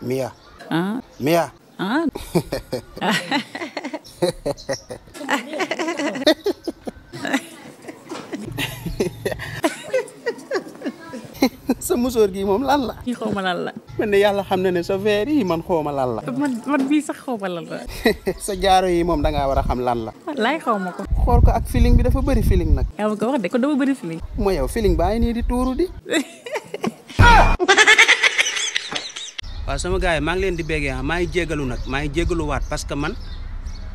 Mia. Ah. Mia. Ah. sa musóor gi moom lan la. Kii xaw ma lan la. man ne yàlla xam na ne sa verre yi man xaw ma lan la. man bii sax xaw ma lan la. sa jaaro yi moom da ngaa war a xam lan la. wallaay xaw ma ko. xool ko ak feeling bi dafa bëri feeling nag. yaa ma ko wax de ko dama bëri feeling. mooy yow feeling baa ngi nii di tuuru di. waaw sama gars yi maa ngi leen di béggee maa ngi jégalu nag maa ngi jégaluwaat parce que man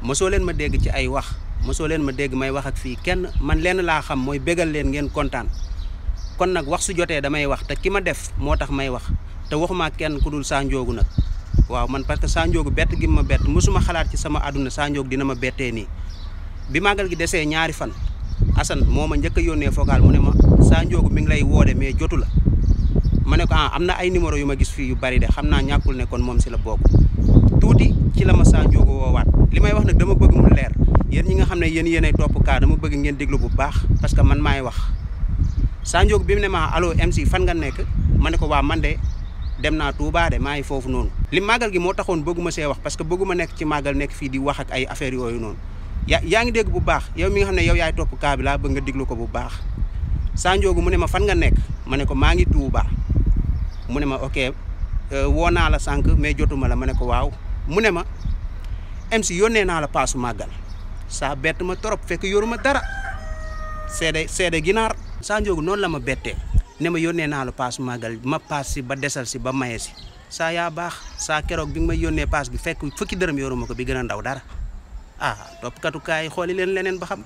mosoo leen ma dégg ci ay wax mosoo leen ma dégg may wax ak fii kenn man lenn laa xam mooy bégal leen ngeen kontaan kon nag wax su jotee damay wax te ki ma def moo tax may wax te waxuma kenn ku dul Sa Ndiogou nag waaw man parce que Sa Ndiogou bett gi ma bett mosuma xalaat ci sama àdduna Sa Ndiogou dina ma bettee nii bi màggal gi desee ñaari fan Assane moo ma njëkk a yónnee vocal mu ne ma Sa Ndiogou mi ngi lay woode mais jotu la ma ne ko am na ay numéro yu ma gis fii yu bari de xam naa ñàkkul ne kon moom si la bokk tuuti ci la ma Sa Ndiogou woowaat li may wax nag dama bëgg mu leer yéen ñi nga xam ne yéenay topp kaa dama bëgg ngeen déglu bu baax parce que man maay wax Sa Ndiogou bi mu ne ma allo MC fan nga nekk ma ne ko waa man de dem naa Touba de maa ngi foofu noonu li màggal gi moo taxoon bëgguma see wax parce que bëgguma nekk ci màggal nekk fii di wax ak ay affaires yooyu noonu yaa ngi dégg bu baax yow mi nga xam ne yow yaay topp kaa bi laa bëgg nga déglu ko bu baax Sa Ndiogou mu ne ma fan nga nekk ma ne ko maa ngi Touba mu ne ma ok woo naa la sànq mais jotuma la ma ne ko waaw mu ne ma MC yónnee naa la paasu màggal saa bett ma trop fekk yoruma dara seede ginaar Sa Ndiogou noonu la ma bettee ne ma yónnee naa la paasu màggal ma paas si ba desal si ba maye si saa yaa baax saa keroog bi nga may yónnee paas bi fekk fukki dërëm yoruma ko bi gën a ndaw dara toppkatu kaay xooli leen leneen ba xam